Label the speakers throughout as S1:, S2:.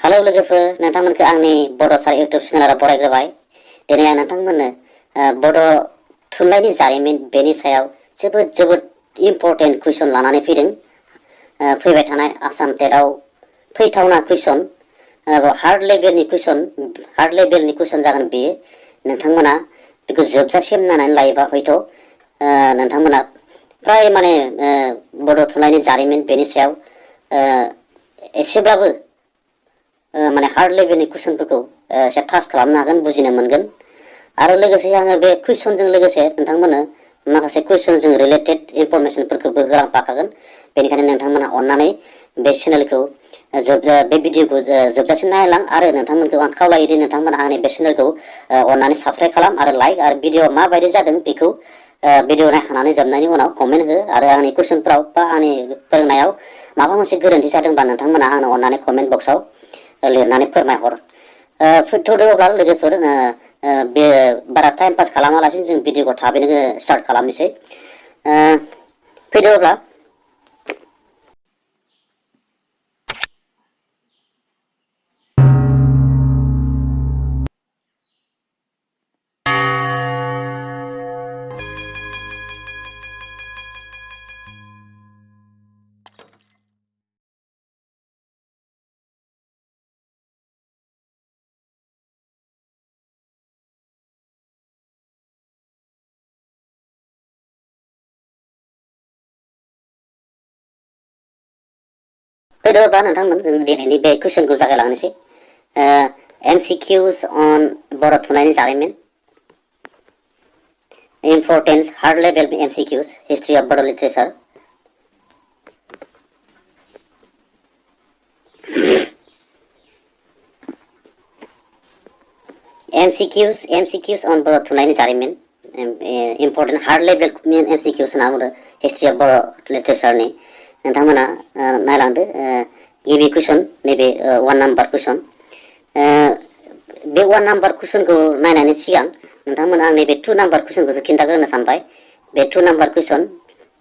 S1: Hello लोगोफोर नोंथांमोनखौ आंनि बड' सार इउटुब चेनेलाव बरायग्रोबाय। दिनै आं नोंथांमोननो बड' थुनलाइनि जारिमिन बेनि सायाव जोबोद इम्पर्टेन्ट कुइसन लानानै फैदों। फैबाय थानाय आसाम टेटआव फैथावना कुइसन, हार्ड लेभेलनि कुइसन जागोन बेयो। नोंथांमोना बेखौ जोबजासिम नायनानै लायोबा हयथ' नोंथांमोना फ्राय माने बड' थुनलाइनि जारिमिन बेनि सायाव एसेब्लाबो माने हार्ड लेभेलनि कुइसनफोरखौ एसे टाच खालामनो हागोन, बुजिनो मोनगोन। आरो लोगोसे आङो बे कुइसनजों लोगोसे नोंथांमोननो माखासे कुइसनजों रिलेटेड इनफरमेसनफोरखौबो होलांफाखागोन। बेनिखायनो नोंथांमोना अननानै बे चेनेलखौ बे भिडिअखौ जोबजासिम नायलां। आरो नोंथांमोनखौ आं खावलायोदि नोंथांमोना आंनि बे चेनेलखौ अननानै साबस्क्राइब खालाम आरो लाइक आरो भिडिअ माबायदि जादों बेखौ भिडिअ नायखांनानै जोबनायनि उनाव कमेन्ट हो। आरो आंनि कुइसनफ्राव बा आंनि फोरोंनायाव माबा मोनसे गोरोन्थि जादोंबा नोंथांमोना आंनो अननानै कमेन्ट बक्सआव लिरनानै फोरमायहर। फैथ'दो अब्ला लोगोफोर, बे बारा टाइम पास खालामालासिनो जों भिडिअखौ थाबैनो स्टार्ट खालामनोसै। फैदो अब्ला। फैदो अब्ला नोंथांमोन, जों दिनैनि बे कुइसनखौ जागायलांनोसै। MCQs अन बर' थुनलाइनि जारिमिन, importance hard level MCQs history of बड' लिटारेचार। MCQs अन बर' थुनलाइनि जारिमिन, इम्पर्टेन्ट हार्ड लेभेल MCQs होनना बुंदों हिस्ट्री अफ बर' लिटारेचारनि। नोंथांमोना नायलांदो गिबि कुइसन, नैबे 1 नाम्बार कुइसन। बे 1 नाम्बार कुइसनखौ नायनायनि सिगां नोंथांमोना आं नैबे 2 नाम्बार कुइसनखौसो खिन्थाग्रोनो सानबाय। बे 2 नाम्बार कुइसन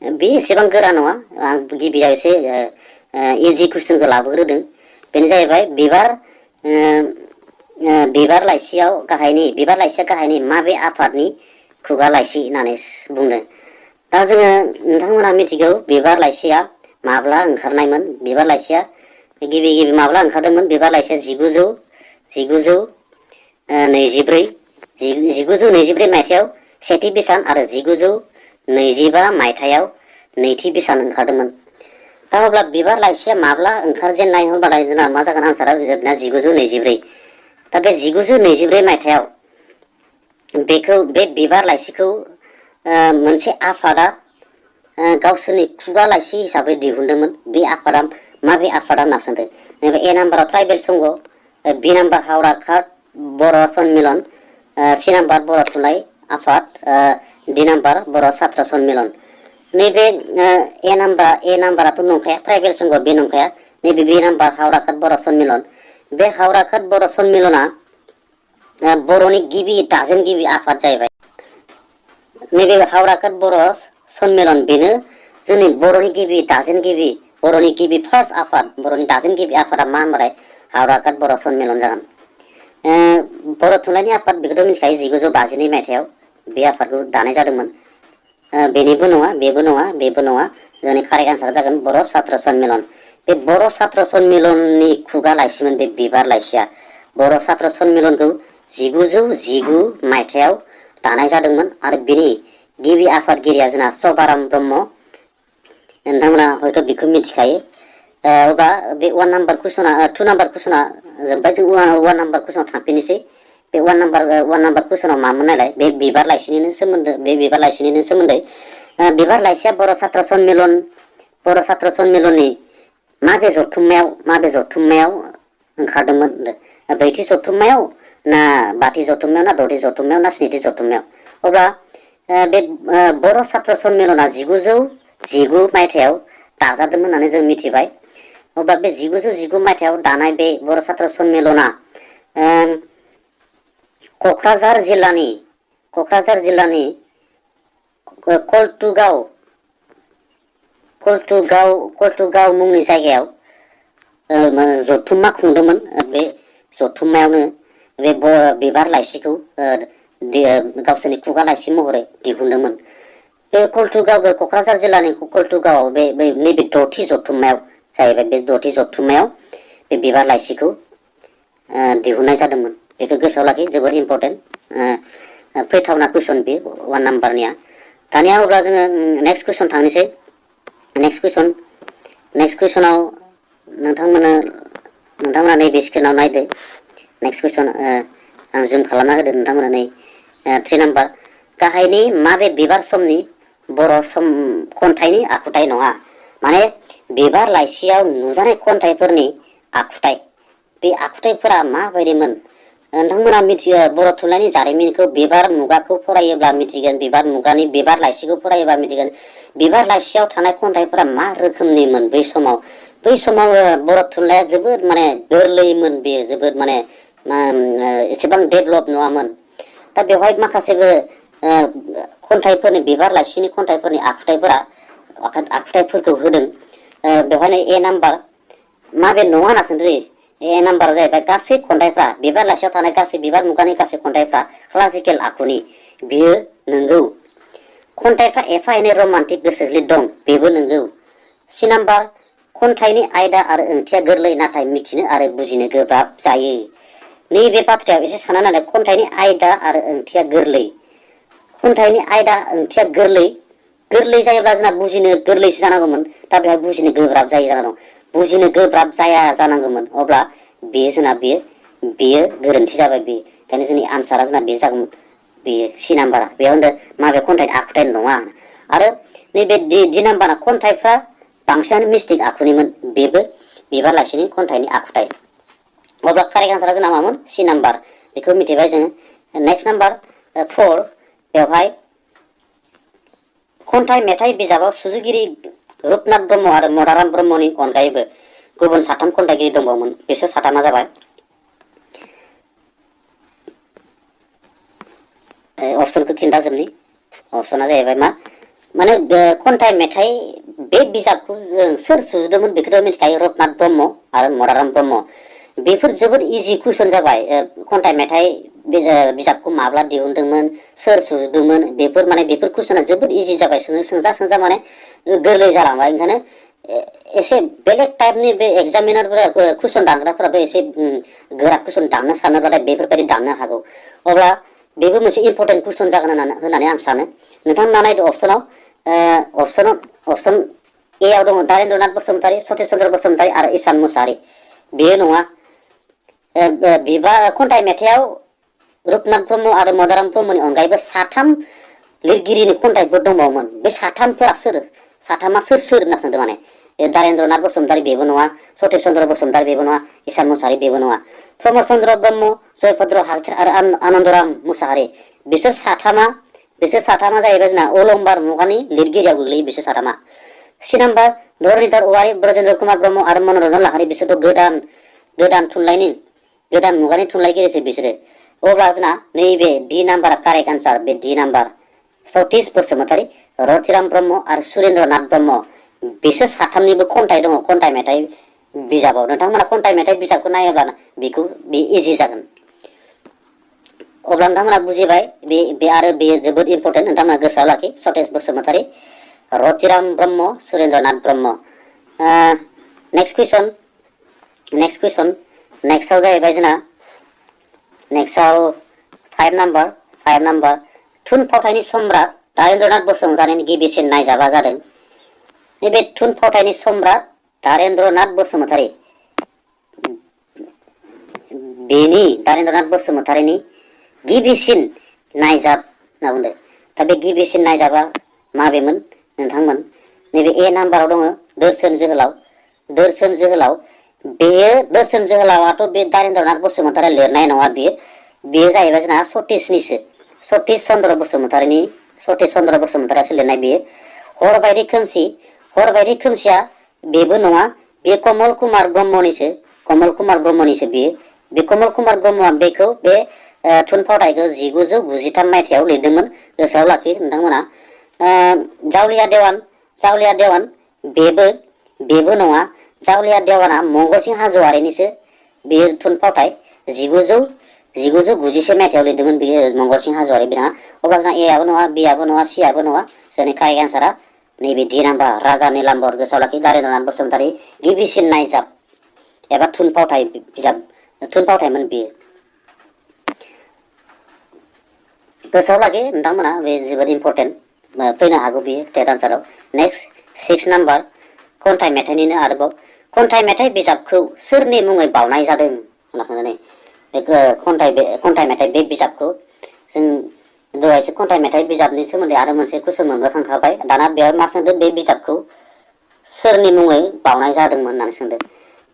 S1: बे एसेबां गोरा नङा। आं गिबियाव एसे इजि कुइसनखौ लाबोग्रोदों। बेनो जाहैबाय बिबार लाइसिया गाहायनि माबे आफादनि खुगा लाइसि होननानै बुंदों। दा जोङो नोंथांमोना मिथिगौ बिबार लाइसिया माब्ला ओंखारनायमोन। बिबार लाइसिया गिबि माब्ला ओंखारदोंमोन। बिबार लाइसिया 1924 मायथाइयाव सेथि बिसान आरो 1925 मायथाइयाव नैथि बिसान ओंखारदोंमोन। दा अब्ला बिबार लाइसिया माब्ला ओंखारजेननाय होनबाथाय जोंना मा जागोन आनसारा? 1924। दा बे 1924 मायथाइयाव बे बिबार लाइसिखौ मोनसे आफादा गावसोरनि खुगा लाइसि हिसाबै दिहुनदोंमोन। बे आफादा माबे आफादा होनना सोंदों। ए नाम्बाराव ट्राइबेल संघ, बि नाम्बार हावड़ा कार्ड बर' सन्मिलन, सि नाम्बार बर' थुनलाइ आफाद, डि नाम्बार बर' सात्र सन्मिलन। नैबे ए नाम्बाराथ' नंखाया, ट्राइबेल संघ बे नंखाया। नैबे बि नाम्बार हावड़ा कार्ड बर' सन्मिलन। बे हावड़ा कार्ड बर' सन्मिलना बर'नि गिबि दाजेनगिरि आफाद जाहैबाय। नैबे हावड़ा कार्ड बर' सन्मिलन बेनो जोंनि बर'नि गिबि दाजेनगिरि, बर'नि गिबि फार्स्ट आफाद। बर'नि दाजेनगिरि आफादा मा होनबाथाय हावड़ा कार्ड बर' सन्मिलन जागोन। बर' थुनलाइनि आफाद बेखौथ' मिथिखायो, 1952 मायथाइयाव बे आफादखौ दानाय जादोंमोन। बेनिबो नङा, बेबो नङा। जोंनि कारेक्ट आन्सारा जागोन बर' सात्र सन्मिलन। बे बर' सात्र सन्मिलननि खुगा लाइसिमोन बे बिबार लाइसिया। बर' सात्र सन्मिलनखौ 1919 मायथाइयाव दानाय जादोंमोन। आरो बिनि गिबि आफादगिरिया जोंना सभाराम ब्रह्म। नोंथांमोना हयथ' बेखौ मिथिखायो। अब्ला बे 2 नाम्बार कुइसना जोब्बाय। जों 1 नाम्बार कुइसनाव थांफिननोसै। बे 1 नाम्बार कुइसनाव मामोन नालाय? बे बिबार लाइसिनिनो सोमोन्दै। बिबार लाइसिया बर' सात्र सन्मिलननि माबे जथुम्मायाव ओंखारदोंमोन? ब्रैथि जथुम्मायाव ना बाथि जथुम्मायाव ना दथि जथुम्मायाव ना स्निथि जथुम्मायाव? अब्ला बे बर' सात्र सन्मिलना 1919 मायथाइयाव दाजादोंमोन होननानै जों मिथिबाय। अब्ला बे 1919 मायथाइयाव दानाय बे बर' सात्र सन्मिलना क'क्राझार जिल्लानि कलटुगाव मुंनि जायगायाव जथुम्मा खुंदोंमोन बे जथुम्मायावनो बे बिबार लाइसिखौ गावसोरनि खुगा लाइसि महरै दिहुनदोंमोन। बे कलथुगाव क'क्राझार जिल्लानि कलथुगावआव बे नैबे 6थि जथुम्मायाव जाहैबाय। बे 6थि जथुम्मायाव बे बिबार लाइसिखौ दिहुननाय जादोंमोन। बेखौ गोसोआव लाखि, जोबोद इम्पर्टेन्ट फैथावना कुइसन बे 1 नाम्बारनिया। दानिया अब्ला जोङो नेक्स्ट कुइसन थांनोसै। नेक्स्ट कुइसनाव नोंथांमोना नैबे स्क्रिनाव नायदो। नेक्स्ट कुइसन आं जुम खालामना होदो नोंथांमोना नै 3 नाम्बार। गाहायनि माबे बिबार समनि बर' खन्थाइनि आखुथाय नङा? माने बिबार लाइसियाव नुजानाय खन्थाइफोरनि आखुथाय, बे आखुथायफोरा माबायदिमोन? नोंथांमोना मिथियो, बर' थुनलाइनि जारिमिनखौ बिबार मुगाखौ फरायोब्ला मिथिगोन, बिबार मुगानि बिबार लाइसिखौ फरायोब्ला मिथिगोन बिबार लाइसियाव थानाय खन्थाइफोरा मा रोखोमनिमोन। बै समाव बर' थुनलाइया जोबोद माने गोरलैमोन। बेयो जोबोद माने एसेबां डेभलप नङामोन। दा बेवहाय माखासेबो खन्थाइफोरनि बिबार लाइसिनि खन्थाइफोरनि आखुथायफोरखौ होदों। बेवहायनो ए नाम्बार माबे नङा होनना सोंदों। ए नाम्बाराव जाहैबाय गासै खन्थाइफ्रा, बिबार लाइसियाव थानाय गासै बिबार मुगानि गासै खन्थाइफ्रा क्लासिकेल आखुनि, बियो नंगौ। खन्थाइफ्रा एफा एनै रमान्टिक गोसोज्लिद दं, बेबो नंगौ। सि नाम्बार खन्थाइनि आयदा आरो ओंथिया गोरलै, नाथाय मिथिनो आरो बुजिनो गोब्राब जायो। नैबे बाथ्रायाव एसे सानना नायलाय। खन्थाइनि आयदा आरो ओंथिया गोरलै, खन्थाइनि आयदा ओंथिया गोरलै जायोब्ला जोंना बुजिनो गोरलैसो जानांगौमोन। दा बेवहाय बुजिनो गोब्राब जायो जानांगौ, बुजिनो गोब्राब जाया जानांगौमोन। अब्ला बेयो जोंना बेयो गोरोन्थि जाबाय। बेखायनो जोंनि आन्सारा जोंना बे जागौमोन। बेयो सि नाम्बारा। बेयाव होनदों माबे खन्थाइनि आखुथाय नङा। आरो नैबे डि नाम्बारा खन्थाइफ्रा बांसिनानो मिस्टिक आखुनिमोन, बेबो बिबार लाइसिनि खन्थाइनि आखुथाय। अब्ला कारेक्ट आन्सारा जोंना मामोन? सि नाम्बार। बेखौ मिथिबाय जोङो। नेक्स्ट नाम्बार 4, बेवहाय खन्थाइ मेथाइ बिजाबाव सुजुगिरि रुपनाथ ब्रह्म आरो मदाराम ब्रह्मनि अनगायैबो गुबुन 3 खन्थाइगिरि दंबावोमोन। बिसोर 3आ जाबाय। अपसनखौ खिन्थाजोबनि। अपसना जाहैबाय मा? माने खन्थाइ मेथाइ बे बिजाबखौ जों सोर सुजुदोंमोन बेखौथ' मिथिखायो, रुपनाथ ब्रह्म आरो मदाराम ब्रह्म। बेफोर जोबोद इजि कुइसन जाबाय। खन्थाइ मेथाइ बिजाबखौ माब्ला दिहुनदोंमोन, सोर सुजुदोंमोन, बेफोर कुइसना जोबोद इजि जाबाय। सोंजा माने गोरलै जालांबाय। ओंखायनो एसे बेलेग टाइपनि बे एग्जामिनारफोरा कुइसन दानग्राफोराबो एसे गोरा कुइसन दाननो सानोब्लाथाय बेफोरबायदि दाननो हागौ। अब्ला बेबो मोनसे इम्पर्टेन्ट कुइसन जागोन होननानै आं सानो। नोंथांमोना नायदो अपसन ए आव दङ दारेन्द्रनाथ बसुमतारी, सतिश चन्द्र बसुमतारी आरो इसान मुसाहारि। बेयो नङा। खन्थाइ मेथाइयाव रुपनाथ ब्रह्म आरो मदाराम ब्रह्मनि अनगायैबो 3 लिरगिरिनि खन्थाइफोर दंबावोमोन। बे 3फोरा सोर? 3आ सोर होनना सोंदों माने। दारेन्द्रनाथ बसुमतारी बेबो नङा, सतिश चन्द्र बसुमतारी बेबो नङा, इसान मुसाहारि बेबो नङा। प्रमद चन्द्र ब्रह्म, जयभद्र हागसार आरो आनन्दराम मुसाहारि, बिसोर 3आ जाहैबाय जोंना अलंबार मुगानि लिरगिरियाव गोग्लैयो। बिसोर 3आ। सि नाम्बार धरनिधर औवारि, ब्रजेन्द्र कुमार ब्रह्म आरो मनरन्जन लाहारि, बिसोरथ' गोदान मुगानि थुनलाइगिरिसो बिसोरो। अब्ला जोंना नैबे डि नाम्बारा कारेक्ट आन्सार। बे डि नाम्बार सतिश बसुमतारी, रतिराम ब्रह्म आरो सुरेन्द्रनाथ ब्रह्म, बिसोर 3निबो खन्थाइ दङ खन्थाइ मेथाइ बिजाबाव। नोंथांमोना खन्थाइ मेथाइ बिजाबखौ नायोब्ला बे इजि जागोन। अब्ला नोंथांमोना बुजिबाय। आरो बेयो जोबोद इम्पर्टेन्ट, नोंथांमोना गोसोआव लाखि। सतिश बसुमतारी, रतिराम ब्रह्म, सुरेन्द्रनाथ ब्रह्म। नेक्स्ट कुइसन। नेक्स्टआव जाहैबाय जोंना, नेक्स्टआव 5 नाम्बार थुनफावथायनि सम्राट दारेन्द्रनाथ बसुमतारीनि गिबिसिन नायजाबा जादों। नैबे थुनफावथायनि सम्राट दारेन्द्रनाथ बसुमतारी, दारेन्द्रनाथ बसुमतारीनि गिबिसिन नायजाब होनना बुंदों। दा बे गिबिसिन नायजाबा माबेमोन नोंथांमोन? नैबे ए नाम्बाराव दङ दोरसोन जोहोलाव। बेयो दोरसोन जोहोलावाथ' बे दारेन्द्रनाथ बसुमतारी लिरनाय नङा। बेयो जाहैबाय जोंना सतिश चन्द्र बसुमतारीयासो लिरनाय। बेयो हरबायदि खोमसिया बेबो नङा। बेयो कमल कुमार ब्रह्मनिसो। बे कमल कुमार ब्रह्मआ बे थुनफावथायखौ 1993 मायथाइयाव लिरदोंमोन। गोसोआव लाखि नोंथांमोना। जावलिया देवान बेबो नङा। जावलिया देवाना मंगलसिं हाज'वारिनिसो बेयो थुनफावथाय 1991 मायथाइयाव लिरदोंमोन बेयो मंगलसिं हाज'वारि बिथाङा। अब्ला जोंना ए आबो नङा, बि आबो नङा, सि आबो नङा, जोंनि कारेक्ट एन्सारा नैबे डि नाम्बार राजा नीलाम्बर गोसोआव लाखि दारेन्द्रनाथ बसुमतारी गिबिसिन नायजाब एबा थुनफावथाय बिजाब थुनफावथायमोन बियो। गोसोआव लाखि नोंथांमोना बे जोबोद इम्पर्टेन्ट फैनो हागौ बियो टेट आन्साराव। नेक्स्ट 6 नाम्बार खन्थाइ मेथाइनिनो आरोबाव खन्थाइ मेथाइ बिजाबखौ सोरनि मुङै बावनाय जादों होनना सोंदों नै। बे खन्थाइ मेथाइ बे बिजाबखौ जों दहायसो खन्थाइ मेथाइ बिजाबनि सोमोन्दै आरो मोनसे कुइसन मोनबोखांखाबाय। दाना बेयाव मा सोंदों बे बिजाबखौ सोरनि मुङै बावनाय जादोंमोन होननानै सोंदों।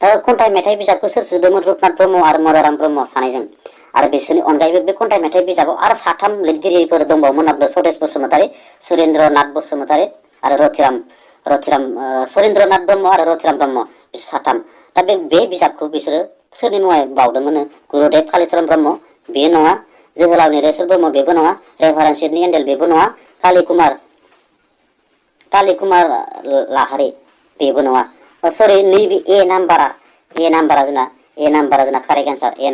S1: दा खन्थाइ मेथाइ बिजाबखौ सोर सुजुदोंमोन रुपनाथ ब्रह्म आरो मदाराम ब्रह्म सानैजों। आरो बिसोरनि अनगायैबो बे खन्थाइ मेथाइ बिजाबाव आरो 3 लिरगिरिफोर दंबावोमोन आरो सतेज बसुमतारी, सुरेन्द्रनाथ बसुमतारी आरो सुरेन्द्रनाथ ब्रह्म आरो रतिराम ब्रह्म बिसोर 3। दा बे बिजाबखौ बिसोरो सोरनि मुङै बावदोंमोन? गुरुदेव कालिचरन ब्रह्म बेयो नङा, जोहोलाव निरेश्वर ब्रह्म बेबो नङा, रेभारेन्ड सिडनी एन्डेल बेबो नङा, काली कुमार लाहारी बेबो नङा। सरि नैबे ए नाम्बारा जोंना कारेक्ट एन्सार ए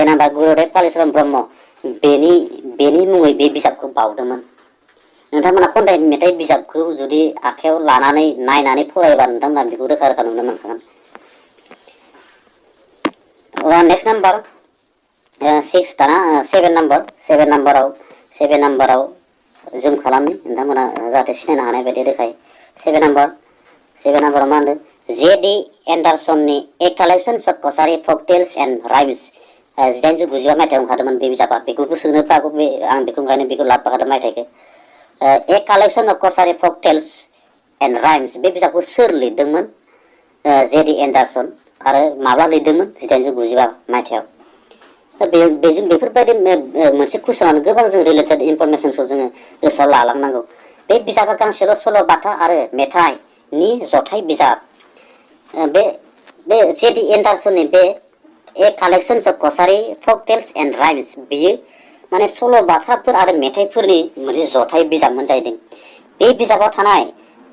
S1: नाम्बार गुरुदेव कालिचरन ब्रह्म बेनि मुङै बे बिजाबखौ बावदोंमोन। नोंथांमोना खन्थाइ मेथाइ बिजाबखौ जुदि आखायाव लानानै नायनानै फरायोबा नोंथांमोना बेखौ रोखा रोखा नुनो मोनखागोन। नेक्स्ट नाम्बार 6 दाना 7 नाम्बाराव जुम खालामनि नोंथांमोना जाहाथे सिनायनो हानाय बायदि रोखायै। 7 नाम्बाराव मा होनदों? जे.डि. एन्डारसननि a collections of Kachari folk tales and rhymes 1895 मायथाइयाव ओंखारदोंमोन बे बिजाबा। बेखौबो सोंनोबो हागौ, आं बेखौ ओंखायनो बेखौ लाबोफाखादों मायथाइखौ। A collection of Kachari folk tales and rhymes बे बिजाबखौ सोर लिरदोंमोन? जे.डि. एन्डारसन। आरो माब्ला लिरदोंमोन? 1895 मायथाइयाव। बेजों बेफोरबायदि मोनसे कुइसनानो गोबां जों रिलेटेड इनफरमेसनखौ जोङो गोसोआव लालांनांगौ। बे बिजाबा गांसेल' सल'बाथा आरो मेथाइनि जथाय बिजाब। बे जे.डि. एन्डारसननि बे a collections of Kachari folk tales and rhymes बेयो माने सल'बाथाफोर आरो मेथाइफोरनि मोनसे जथाय बिजाबमोन जाहैदों। बे बिजाबाव थानाय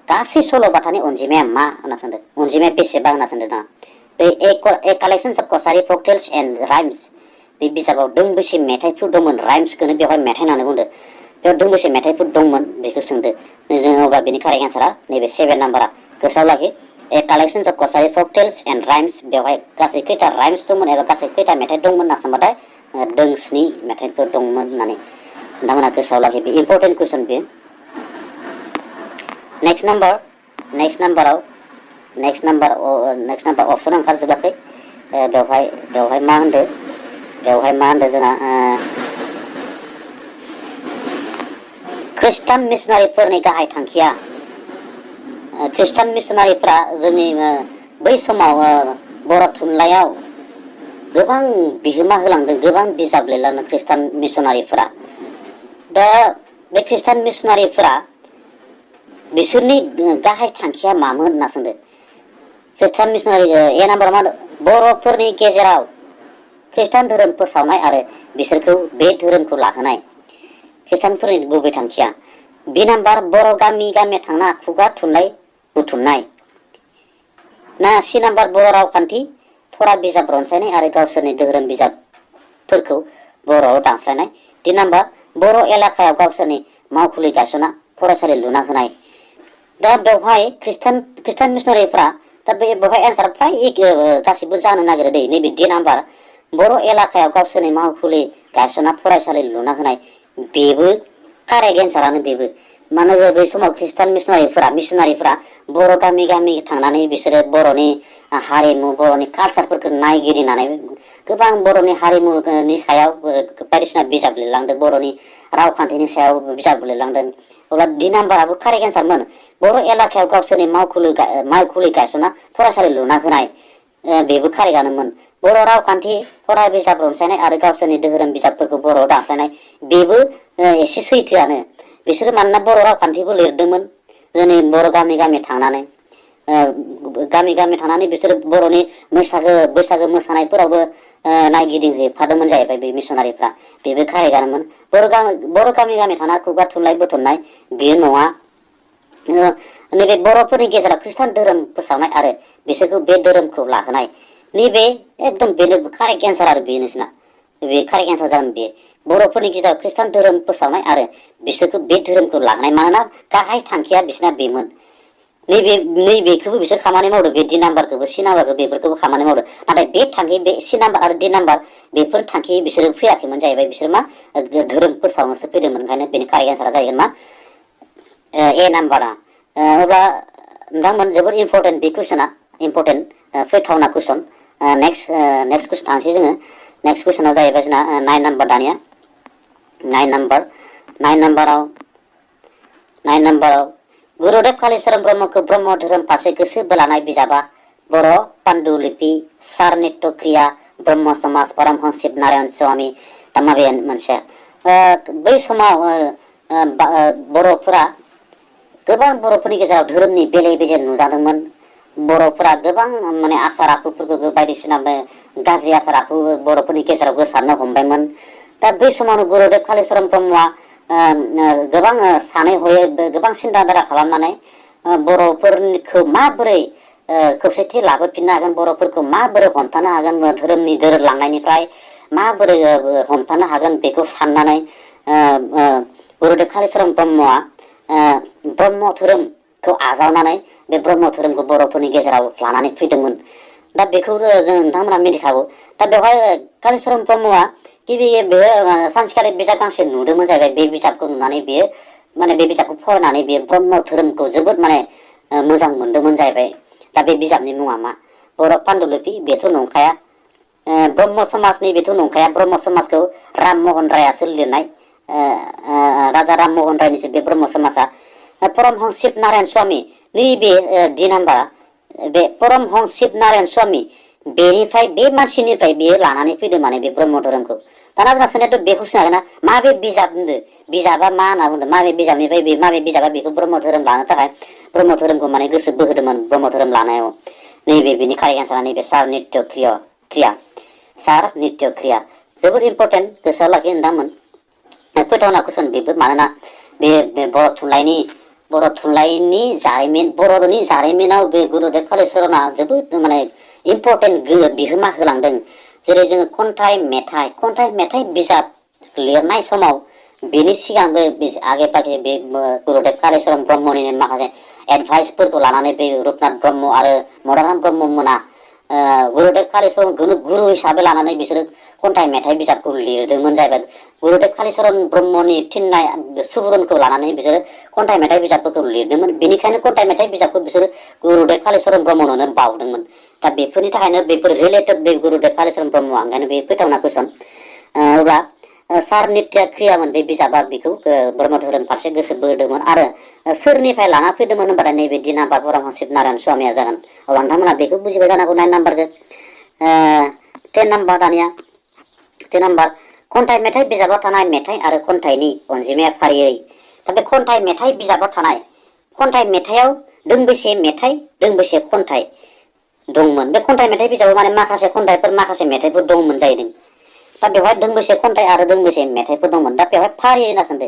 S1: गासै सल'बाथानि अनजिमाया मा होनना सोंदों? अनजिमाया बेसेबां होनना सोंदों दा? बे a collections of Kachari folk tales and rhymes बे बिजाबाव दोंबेसे मेथाइफोर दंमोन? राइम्सखौनो बेवहाय मेथाइ होननानै बुंदों। बेयाव दोंबेसे मेथाइफोर दंमोन बेखौ सोंदो जों। अब्ला बेनि कारेक्ट एन्सारा नैबे 7 नाम्बारा। गोसोआव लाखि a collections of Kachari folk tales and rhymes बेवहाय गासै खैथा राइम्स दंमोन एबा गासै खैथा मेथाइ दंमोन होनना सोंबाथाय दोंस्नि मेथाइफोर दंमोन होननानै नोंथांमोना गोसोआव लाखि। बे इम्पर्टेन्ट कुइसन बे। नेक्स्ट नाम्बार अपसन ओंखारजोबाखै। बेवहाय मा होनदो? जोंना खृष्टान मिसनारिफोरनि गाहाय थांखिया। खृष्टान मिसनारिफोरा जोंनि बै समाव बर' थुनलाइयाव गोबां बिहोमा होलांदों, गोबां बिजाब लिरलांदों खृष्टान मिसनारिफोरा। दा बे खृष्टान मिसनारिफोरा बिसोरनि गाहाय थांखिया मामोन होनना सोंदों। खृष्टान मिसनारि ए नाम्बाराव मा होनो? बर'फोरनि गेजेराव खृष्टान धोरोम फोसावनाय आरो बिसोरखौ बे धोरोमखौ लाहोनाय खृष्टानफोरनि गुबै थांखिया। बि नाम्बार बर' गामि गामि थांना खुगा थुनलाइ बुथुमनाय। ना सि नाम्बार बर' रावखान्थि फरा बिजाब रनसायनाय आरो गावसोरनि धोरोम बिजाबफोरखौ बर'आव दानस्लायनाय। दि नाम्बार बर' एलाकायाव गावसोरनि मावखुलि गायसनना फरायसालि लुना होनाय। दा बेवहाय खृष्टान मिसनारिफ्रा दा बेवहाय एन्सार फ्राय गासिबो जानो नागिरो दै। नैबे दि नाम्बार बर' एलाकायाव गावसोरनि मावखुलि गायसनना फरायसालि लुना होनाय बेबो कारेक्ट एन्सारानो बेबो। मानो बै समाव खृष्टान मिसनारिफोरा बर' गामि गामि थांनानै बिसोरो बर'नि हारिमु बर'नि कालसारफोरखौ नायगिदिंनानै गोबां बर'नि हारिमुनि सायाव बायदिसिना बिजाब लिरलांदों, बर'नि रावखान्थिनि सायाव बिजाब लिरलांदों। अब्ला दि नाम्बाराबो कारेक्ट एन्सारमोन। बर' एलाकायाव गावसोरनि मावखुलि गायसनना फरायसालि लुना होनाय बेबो कारेक्टआनोमोन। बर' रावखान्थि फरा बिजाब रनसायनाय आरो गावसोरनि धोरोम बिजाबफोरखौ बर'आव दानस्लायनाय बेबो एसे सैथोआनो। बिसोरो मानोना बर' रावखान्थिबो लिरदोंमोन जोंनि बर' गामि गामि थांनानै बिसोरो बर'नि बैसागो मोसानायफोरावबो नायगिदिंहैफादोंमोन जाहैबाय बे मिसनारिफ्रा। बेबो कारेक्टआनोमोन। बर' गामि गामि थाना खुगा थुनलाइ बुथुमनाय बेयो नङा। नैबे बर'फोरनि गेजेराव खृष्टान धोरोम फोसावनाय आरो बिसोरखौ बे धोरोमखौ लाहोनाय नैबे एकदम बेनो कारेक्ट एन्सार आरो बे नोंसिना बे कारेक्ट एन्सार जागोन बे बर'फोरनि गेजेराव खृष्टान धोरोम फोसावनाय आरो बिसोरखौ बे धोरोमखौ लाहोनाय मानोना गाहाय थांखिया बिसोरना बेमोन नैबेखौबो बिसोर खामानि मावदों बे डि नाम्बारखौबो सि नाम्बारखौ बेफोरखौबो खामानि मावदों नाथाय बे थांखि बे सि नाम्बार आरो डि नाम्बार बेफोर थांखि बिसोरो फैयाखैमोन जाहैबाय बिसोर मा धोरोम फोसावनोसो फैदोंमोन ओंखायनो बेनि कारेक्ट एन्सारा जाहैगोन मा ए नाम्बारा अब्ला नोंथांमोन जोबोद इम्पर्टेन्ट बे कुइसना इम्पर्टेन्ट फैथावना कुइसन नेक्स्ट कुइसन थांसै जोङो नेक्स्ट कुइसनाव जाहैबाय जोंना 9 नाम्बार दानिया 9 नाम्बाराव गुरुदेव कालिचरण ब्रह्मखौ ब्रह्म धोरोम फारसे गोसो बोलानाय बिजाबा बर' पान्डुलिपि सार नित्य क्रिया ब्रह्म समाज परमहंस शिब नारायण स्वामी दा माबे मोनसे बै समाव बर'फोरा गोबां बर'फोरनि गेजेराव धोरोमनि बेले बेजे नुजादोंमोन बर'फोरा गोबां माने आसार आखुफोरखौ बायदिसिना गाज्रि आसार आखु बर'फोरनि गेजेराव गोसारनो हमबायमोन दा बै समावनो गुरुदेव कालिचरण ब्रह्मआ गोबां सानै हयै गोबां सिन्था धारा खालामनानै बर'फोरखौ माबोरै खौसेथि लाबोफिननो हागोन बर'फोरखौ माबोरै हमथानो हागोन धोरोमनि दोरोदलांनायनिफ्राय माबोरै हमथानो हागोन बेखौ साननानै गुरुदेव कालिचरण ब्रह्मआ ब्रह्म धोरोमखौ आजावनानै बे ब्रह्म धोरोमखौ बर'फोरनि गेजेराव लानानै फैदोंमोन दा बेखौ जों नोंथांमोना मिथिखागौ दा बेवहाय कालिचरण ब्रह्मआ गिबि बे सानसेखालि बिजाब गांसे नुदोंमोन जाहैबाय बे बिजाबखौ नुनानै बेयो माने बे बिजाबखौ फरायनानै बेयो ब्रह्म धोरोमखौ जोबोद माने मोजां मोनदोंमोन जाहैबाय दा बे बिजाबनि मुङा मा बर' पान्डुलिपि बेथ' नंखाया ब्रह्म समाजनि बेथ' नंखाया ब्रह्म समाजखौ राम महन रायासो लिरनाय राजा राम महन रायनिसो बे ब्रह्म समाजा परमहंस शिब नारायण स्वामी नैबे डि नाम्बारा बे परमहंस शिब नारायण स्वामी बेनिफ्राय बे मानसिनिफ्राय बेयो लानानै फैदों माने बे ब्रह्म धोरोमखौ दाना जोंहा सोंनायाथ' बेखौ सोंनो हागोन ना माबे बिजाब होनदों बिजाबा मा होनना बुंदों माबे बिजाबनिफ्राय बे माबे बिजाबा बेखौ ब्रह्म धोरोम लानो थाखाय ब्रह्म धोरोमखौ माने गोसो बोहोदोंमोन ब्रह्म धोरोम लानायाव नैबे बिनि कारेक्ट एन्सारा नैबे सार नित्य क्रिया सार नित्य क्रिया जोबोद इम्पर्टेन्ट गोसोआव लाखि नोंथांमोन फोथावना कुइसन बेबो मानोना बे बर' थुनलाइनि जारिमिन बर'नि जारिमिनाव बे गुरुदेव कालिचरणआ जोबोद माने इम्पर्टेन्ट बिहोमा होलांदों जेरै जोङो खन्थाइ मेथाइ बिजाब लिरनाय समाव बेनि सिगांबो आगे पागे बे गुरुदेव कालिचरण ब्रह्मनिनो माखासे एडभाइसफोरखौ लानानै बे रुपनाथ ब्रह्म आरो मदाराम ब्रह्म मोना गुरुदेव कालिचरणखौनो गुरु हिसाबै लानानै बिसोरो खन्थाइ मेथाइ बिजाबखौ लिरदोंमन जाहैबाय गुरुदेव कालिचरण ब्रह्मनि थिननाय सुबुरुनखौ लानानै बिसोरो खन्थाइ मेथाइ बिजाबफोरखौ लिरदोंमोन बेनिखायनो खन्थाइ मेथाइ बिजाबखौ बिसोरो गुरुदेव कालिचरण ब्रह्मनो बावदोंमोन दा बेफोरनि थाखायनो बेफोर रिलेटेड बे गुरुदेव कालिचरण ब्रह्मआ ओंखायनो बे फैथावना कुइसन अब्ला सार नित्य क्रियामोन बे बिजाबा बेखौ ब्रह्म धोरोम फारसे गोसो बोदोंमोन आरो सोरनिफ्राय लाना फैदोंमोन होनबाथाय नैबे डि नाम्बार परमहंस शिब नारायण स्वामिया जागोन अब्ला नोंथांमोना बेखौ बुजिबाय जानांगौ 9 नाम्बारखौ 10 नाम्बार दानिया 10 नाम्बार खन्थाइ मेथाइ बिजाबाव थानाय मेथाइ आरो खन्थाइनि अनजिमाया फारियै दा बे खन्थाइ मेथाइ बिजाबाव थानाय खन्थाइ मेथाइआव दोंबेसे मेथाइ दोंबेसे खन्थाइ दंमोन बे खन्थाइ मेथाइ बिजाबाव माने माखासे खन्थाइफोर माखासे मेथाइफोर दंमोन जाहैदों दा बेवहाय दोंबेसे खन्थाइ आरो दोंबेसे मेथाइफोर दंमोन दा बेवहाय फारियै होनना सोंदो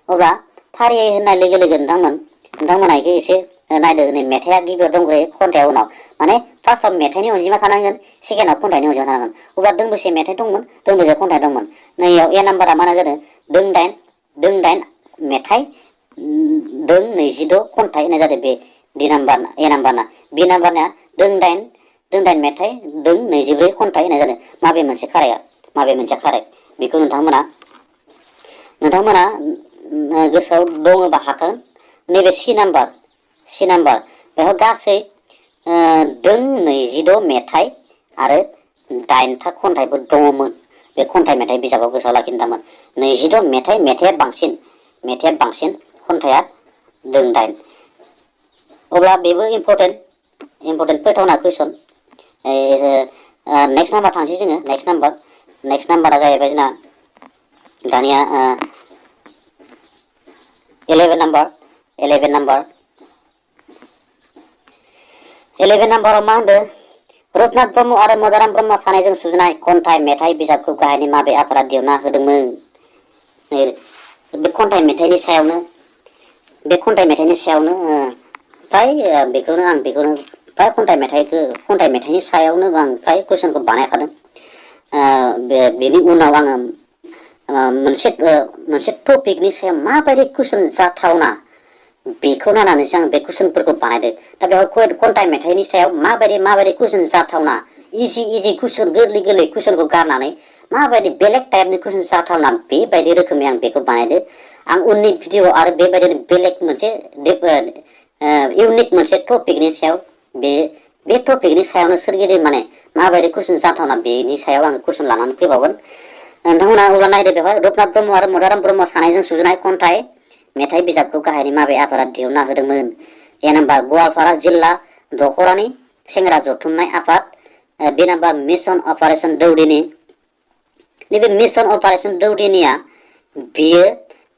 S1: अब्ला फारियै होननाय लोगो लोगो नोंथांमोना बेखौ एसे नायदो नै मेथाइआ गिबियाव दंग्रोयो खन्थाइआ उनाव माने फार्स्टआव मेथाइनि अनजिमा थानांगोन सेकेन्डआव खन्थाइनि अनजिमा थानांगोन अब्ला दोंबेसे मेथाइ दंमोन दोंबेसे खन्थाइ दंमोन नैयाव ए नाम्बारा मा जादों दोंदाइन मेथाइ दों 26 खन्थाइ होननाय जादों बे ए नाम्बारना बि नाम्बारना दोंदाइन मेथाइ दों 24 खन्थाइ होननाय जादों माबे मोनसे कारेक्ट बेखौ नोंथांमोना गोसोआव दङबा हागोन नैबे सि नाम्बार बेवहाय गासै दों 26 मेथाइ आरो 8था खन्थाइफोर दङमोन बे खन्थाइ मेथाइ बिजाबाव गोसोआव लाखिनो थांमोन 26 मेथाइआ बांसिन खन्थाइआ दों 8 अब्ला बेबो इम्पर्टेन्ट फैथावना कुइसन नेक्स्ट नाम्बार थांसै जोङो नेक्स्ट नाम्बारा जाहैबाय जोंना दानिया 11 नाम्बाराव मा होनदों रुपनाथ ब्रह्म आरो मदाराम ब्रह्म सानैजों सुजुनाय खन्थाइ मेथाइ बिजाबखौ गाहायनि माबे आफादा दिहुनना होदोंमोन बे खन्थाइ मेथाइनि सायावनो बे खन्थाइ मेथाइनि सायावनो फ्राय बेखौनो फ्राय खन्थाइ मेथाइनि सायावनो आं फ्राय कुइसनखौ बानायखादों। बेनि उनाव आङो मोनसे टपिकनि सायाव माबायदि कुइसन जाथावना बेखौ नायनानैसो आं बे कुइसनफोरखौ बानायदों। दा बेवहाय खन्थाइ मेथाइनि सायाव माबायदि कुइसन जाथावना इजि कुइसन गोरलै कुइसनखौ गारनानै माबायदि बेलेग टाइपनि कुइसन जाथावना बेबायदि रोखोमै आं बेखौ बानायदो। आं उननि भिडिअ आरो बेबायदिनो बेलेग मोनसे इउनिक मोनसे टपिकनि सायाव बे टपिकनि सायावनो सोरगिदिं माने माबायदि कुइसन जाथावना बेनि सायाव आङो कुइसन लानानै फैबावगोन। नोंथांमोना अब्ला नायदो बेवहाय रुपनाथ ब्रह्म आरो मदाराम ब्रह्म सानैजों सुजुनाय खन्थाइ मेथाइ बिजाबखौ गाहायनि माबे आफादा दिहुनना होदोंमोन? ए नाम्बार गवालपारा जिल्ला दख'रानि सेंग्रा जथुमनाय आफाद। बे नाम्बार मिशन अपारेशन दौदिनि। नैबे मिशन अपारेशन दौदिनिया बेयो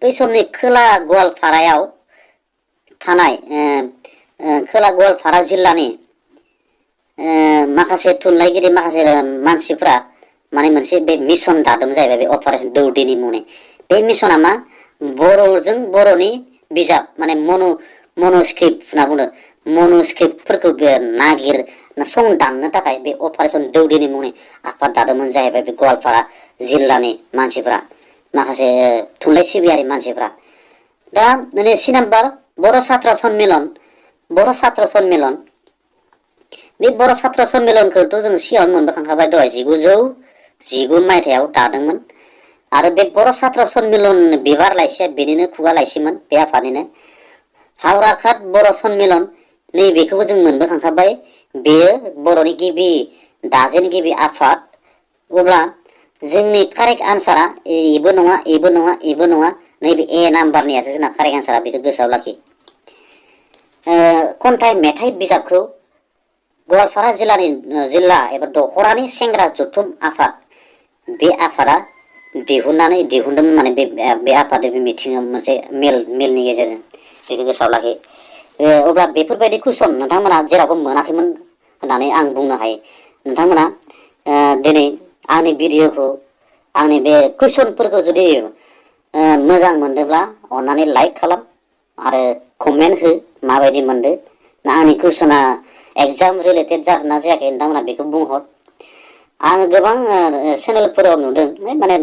S1: बै समनि खोला गवालपारायाव थानाय खोला गवालपारा जिल्लानि माखासे थुनलाइगिरि माखासे मानसिफ्रा माने मोनसे बे मिशन दादोंमोन जाहैबाय बे अपारेशन दौदिनि मुंनि। बे मिशना मा बर'जों बर'नि बिजाब माने मनुस्क्रिप्ट होनना बुङो। मनुस्क्रिप्टफोरखौ संदाननो थाखाय बे अपारेशन दौदिनि मुंनि आफाद दादोंमोन जाहैबाय बे गवालपारा जिल्लानि मानसिफ्रा माखासे थुनलाइ सिबियारि मानसिफ्रा। दा सि नाम्बार बर' सात्र सन्मिलन। बे बर' सात्र सन्मिलनखौथ' जों सिगाङावनो मोनबोखांखाबाय दहाय 1919 मायथाइयाव दादोंमोन। आरो बे बर' सात्र सन्मिलन बिबार लाइसिया बेनिनो खुगा लाइसिमोन बे आफादनिनो। हावराघाट बर' सन्मिलन नैबेखौबो जों मोनबोखांखाबाय। बेयो बर'नि गिबि दाजेनगिरि आफाद। अब्ला जोंनि कारेक्ट आन्सारा एबो नङा नैबे ए नाम्बारनियासो जोंना कारेक्ट आन्सारा। बेखौ गोसोआव लाखि। खन्थाइ मेथाइ बिजाबखौ गवालपारा जिल्ला एबा दख'रानि सेंग्रा जथुम आफाद बे आफादा दिहुनदोंमोन माने बे आफादनि बे मिथिङाव मोनसे मेलनि गेजेरजों। बेखौ गोसोआव लाखि। अब्ला बेफोरबायदि कुइसन नोंथांमोना जेरावबो मोनाखैमोन होननानै आं बुंनो हायो। नोंथांमोना दिनै आंनि भिडिअखौ आंनि बे कुइसनफोरखौ जुदि मोजां मोनदोंब्ला अन्नानै लाइक खालाम आरो कमेन्ट हो माबायदि मोनदो ना आंनि कुइसना एगजाम रिलेटेड जादोंना जायाखै नोंथांमोना बेखौ बुंहर। आङो गोबां चेनेलफोराव नुदों माने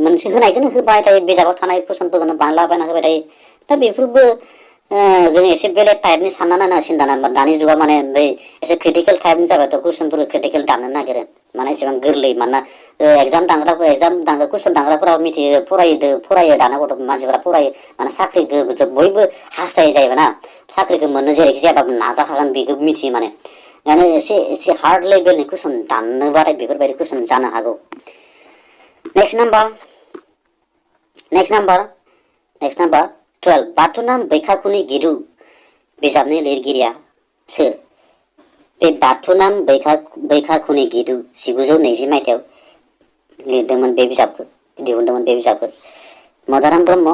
S1: मोनसे होनायखौनो होबाय थायो, बिजाबाव थानाय कुइसनफोरखौनो बांलाबायना होबाय थायो। दा बेफोरबो जों एसे बेलेग टाइपनि सानना नायनांसिगोन दानि जुगाव माने बै एसे क्रिटिकेल टाइपनि जाबायथ' कुइसनफोरखौ क्रिटिकेल दाननो नागिरो माने एसेबां गोरलै। मानोना एगजाम दांग्रा कुइसन दांग्राफोरा मिथियो फरायो दाना गथ' मानसिफोरा फरायो माने साख्रिखौ बयबो हास्थायो जाहैबाय ना। साख्रिखौ मोननो जेरैखि जायाबाबो नाजाखागोन बेखौ मिथियो माने एसे हार्ड लेभेलनि कुइसन दाननोबाथाय बेफोरबायदि कुइसन जानो हागौ। नेक्स्ट नाम्बार 12 बाथुनाम बैखाखुनि गिदु बिजाबनि लिरगिरिया सोर? बे बाथुनाम बैखाखुनि गिदु 1920 मायथाइयाव लिरदोंमोन बे बिजाबखौ, दिहुनदोंमोन बे बिजाबखौ। मदाराम ब्रह्म,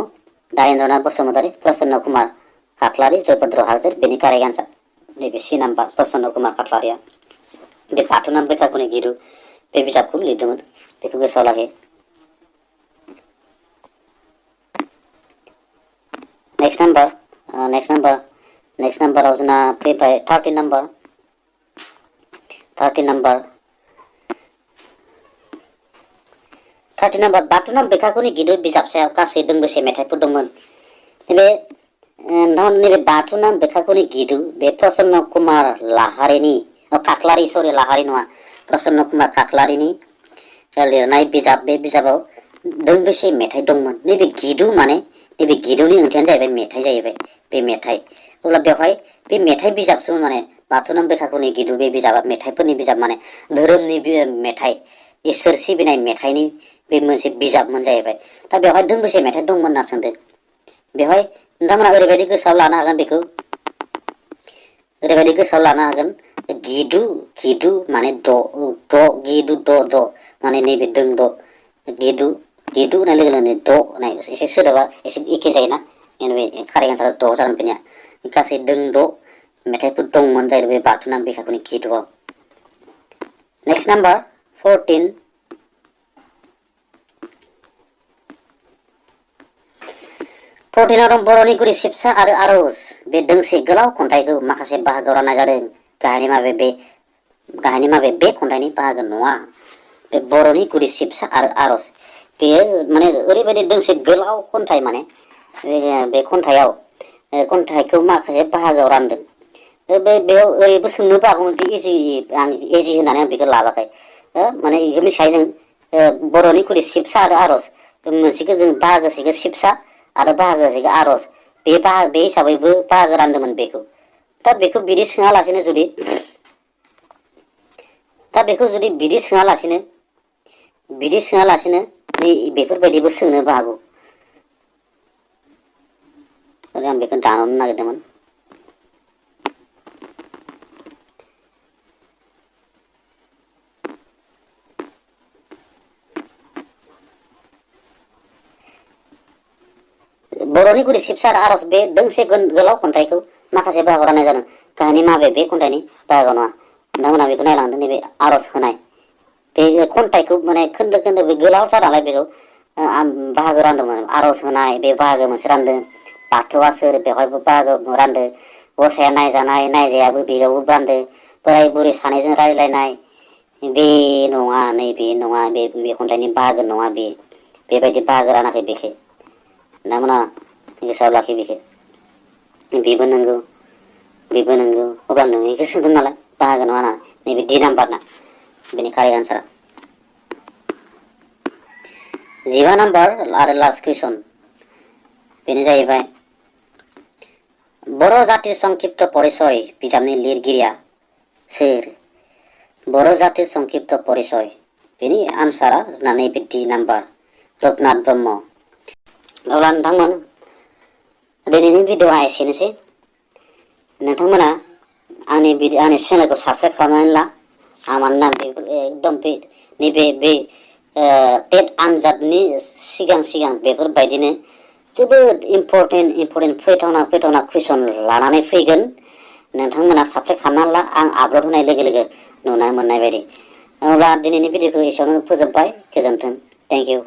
S1: दारेन्द्रनाथ बसुमतारी, प्रसन्न कुमार खाख्लारि, जयभद्र हागजेर। बेनि कारेक्ट आन्सार नैबे सि नाम्बार प्रसन्न कुमार खाख्लारिया बे बाथुनाम बैखाखुनि गिदु बे बिजाबखौ लिरदोंमोन। बेखौ गोसोआव लाखि। नेक्स्ट नाम्बाराव जोंना फैबाय 13 नाम्बार। बाथुनाम बैखाखुनि गिदु बिजाब सायाव गासै दोंबेसे मेथाइफोर दंमोन? नैबे बाथुनाम बैखाखुनि गिदु बे प्रसन्न कुमार प्रसन्न कुमार खाख्लारिनि लिरनाय बिजाब। बे बिजाबाव दोंबेसे मेथाइ दंमोन? नैबे गिदु माने नैबे गिदुनि ओंथियानो जाहैबाय मेथाइ जाहैबाय। बे मेथाइ। अब्ला बेवहाय बे मेथाइ बिजाबसो माने बाथुनाम बैखाखुनि गिदु बे बिजाबा मेथाइफोरनि बिजाब माने धोरोमनि मेथाइ, इसोर सिबिनाय मेथाइनि बे मोनसे बिजाबमोन जाहैबाय। दा बेवहाय दोंबेसे मेथाइ दंमोन होनना सोंदों। बेवहाय नोंथांमोना ओरैबायदि गोसोआव लानो हागोन, बेखौ ओरैबायदि गोसोआव लानो हागोन गिदु माने द माने नैबे दों द गिदु होननाय लोगो लोगोनो द होननाय एसे सोदोबा एसे एखे जायोना। कारेक्ट आन्सारा द जागोन बेनिया। गासै दों द मेथाइफोर दंमोन जाहैबाय बे बाथुनाम बैखाखुनि गिदुआव। Next number 14। 14 दं बर'नि गुदि सिबसा आरो आर'ज बे दोंसे गोलाव खन्थाइखौ माखासे बाहागोआव राननाय जादों। गाहायनि माबे बे खन्थाइनि बाहागो नङा। बे बर'नि गुदि सिबसा आरो आर'ज बेयो माने ओरैबायदि दोंसे गोलाव खन्थाइ माने बे खन्थाइखौ माखासे बाहागोआव रानदों। बेयाव ओरैबो सोंनोबो हागौमोन बे इजि होननानै आं बेखौ लाबाखै माने बेखौ मिथिखायो जों बर'नि गुदि सिबसा आरो आर'ज मोनसेखौ जों बाहागोसेखौ सिबसा आरो बाहागोसेखौ आर'ज बे हिसाबैबो बाहागो रानदोंमोन बेखौ। दा बेखौ बिदि सोङालासिनो बिदि सोङालासिनो नै बेफोरबायदिबो सोंनोबो हागौ। आं बेखौ दाननो नागिरदोंमोन। बर'नि गुदि सिबसा आरो आर'ज बे दोंसे गोलाव खन्थाइखौ माखासे बाहागोआव राननाय जादों। गाहायनि माबे बे खन्थाइनि बाहागोआव नङा। नोंथांमोना बेखौ नायलांदों नैबे आर'ज होनाय बे खन्थाइखौ माने खोन्दो बे गोलावथार नालाय बेखौ बाहागो रानदोंमोन। आर'ज होनाय बे बाहागो मोनसे रानदों। बाथौआ सोर बेवहायबो बाहागो रानदों। गसाइया नायजानाय नायजायाबो बेयावबो रानदों। बोराय बुरै सानैजों रायज्लायनाय बे नङा नैबे नङा बे खन्थाइनि बाहागो नङा बेबायदि बाहागो रानाखै बेखौ। नोंथांमोना गोसोआव लाखि बेखौ। बेबो नंगौ अब्ला नों बेखौ सोंदों नालाय बाहागो नङा ना नैबे D नाम्बार ना बेनि कारेक्ट आन्सारा। 15 नाम्बार आरो लास्ट कुइसन बेनो जाहैबाय बर' जाति संक्षिप्त परिचय बिजाबनि लिरगिरिया सोर? बर' जाति संक्षिप्त परिचय बेनि आन्सारा जोंना नैबे D नाम्बार रुपनाथ ब्रह्म। अब्ला नोंथांमोन दिनैनि भिडिअ'आ एसेनोसै। नोंथांमोना आंनि चेनेलखौ साबस्क्राइब खालामनानै ला। आं मानोना बेफोर एकदम नैबे टेट आनजादनि सिगां बेफोरबायदिनो जोबोद इम्परटेन्ट फैथावना कुइसन लानानै फैगोन। नोंथांमोना साबस्क्राइब खालामनानै ला आं आपल'ड होनाय लोगो लोगो नुनो मोननाय बायदि। अब्ला दिनैनि भिडिअ'खौ एसेयावनो फोजोबबाय। गोजोन्थों। Thank you.